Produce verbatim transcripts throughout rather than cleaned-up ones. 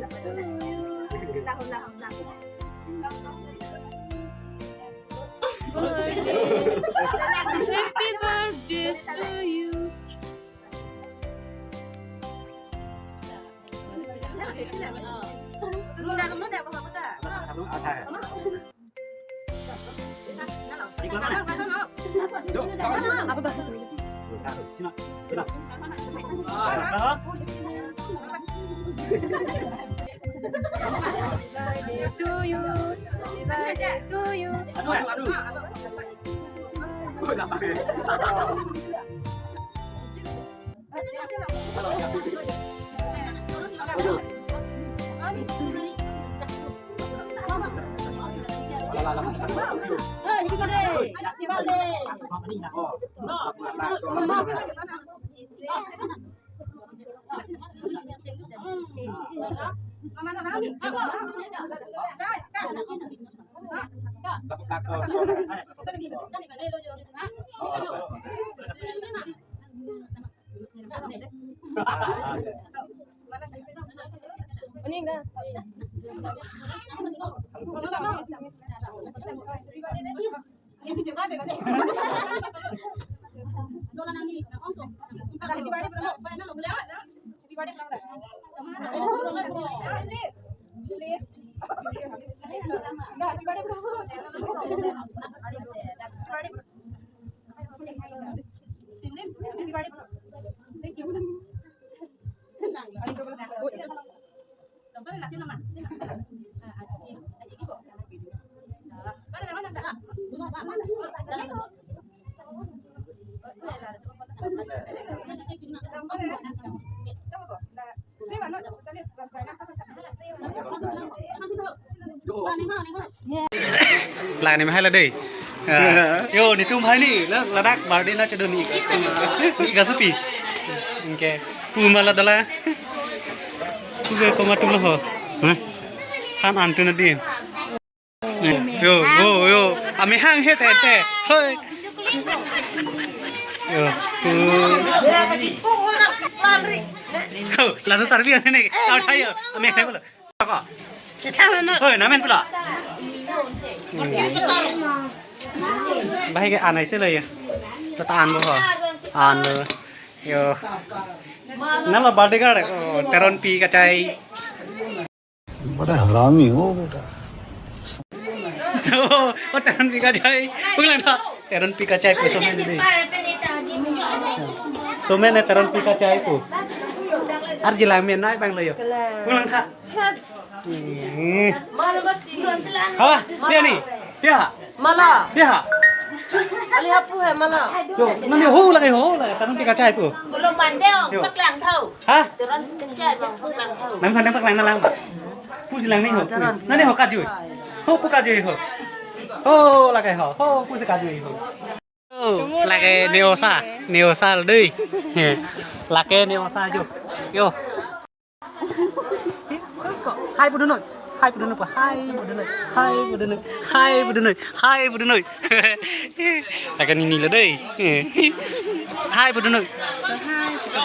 Happy birthday to you. To you. Happy birthday to you. Lake neme hai la dei. Ah, yo, netum hai ni, la, ladak birthday nangchedun ni. Ni kasopi. Oke. Pu ma la dola. Pu ke komat atum lo ho. Hah? Han an tu nadi. Yo, yo, yo. Amehang he te te. Hoi. Yo. Pu. Ho, laso sarpi ane ne. Au thayo. Amehang bolo. Hoi, namen pula. Bahai ke anai se lo ya. Tata an bo ho. An lo. Yo. Nalo bodyguard. Oh, Teronpi Kachai. बड़ा हरामी हो बेटा। Oh, oh, Teronpi Kachai. Pulang ta. Teronpi Kachai pu somen ni. Somen ne Teronpi Kachai pu. Arji lang men nai bang lo yo. Pulang ta. Hmm. Hawa, pia ni? Pia? Mala. Pia? Ali hapu hai mala. Yo, nani ho lake ho, lake Teronpi Kachai pu. Kulo mande ong, yo. Paklang thau. Ha? Teronpi Kachai, paklang thau. Nang pandang paklang na lang ba. Pusi lang ni ho. Teron. Nani ho kajui. Ho pu kajui ho. Ho lake ho. Ho pusi kajui ho. Oh, lake ne osa, ne osa dei. He. Lake ne osa jo. Yo. Hai pudunoi. Hai pudunoi pa. Hai pudunoi. Hai pudunoi. Hai pudunoi. Hai pudunoi. Lake nini lo dei. Hai pudunoi.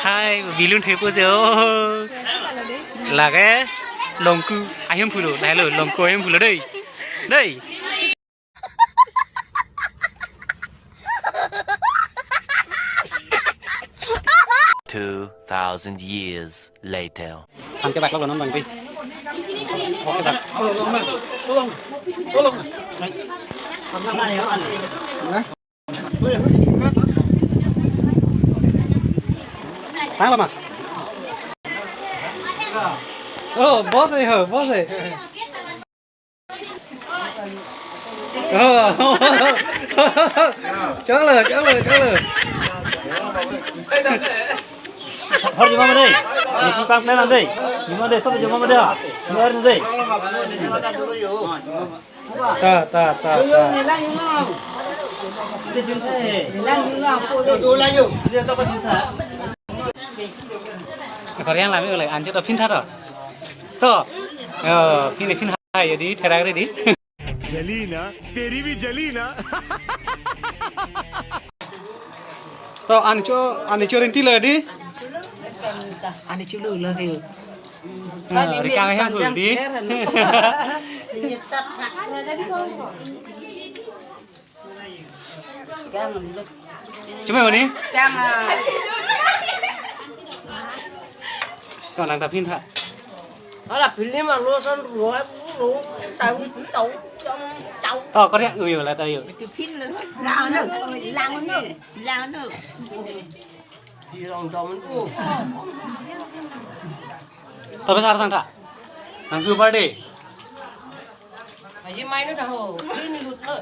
Hai bilun thepo se o. Lake Longku ahemphu lo. Lahai lo Longku ahemphu lo dei. Dei. Two thousand years later. Anke bak lo non bang pi. Oke bak. Tang lama. Oh, boss eh ho, boss eh. Oh. Chalo, chalo, chalo. Har juma ma dei. Ni ki pang plan dei. Juma dei, sob juma ma dei. Juma dei. Ta, ta, ta, ta. Korean lami oleh anjir to phin tha to. To. Yo, phin phin hai di therak re di. जली ना, तेरी भी जली ना। To anicho, anicho rinti lo di. Anicho lo lagi. Ah, rikang hem hul di. Cuma ini? Cang, ah. Kau nang tapin ha? Ala film alo son ruai ro tau tau tau tau. Oh, kau dia uyu lah tahu. Film lang no, lang no, lang no. Di rong dom tu. Tapi sarang ta. Nang super deh. Aji main udah ho. Ini lut lo.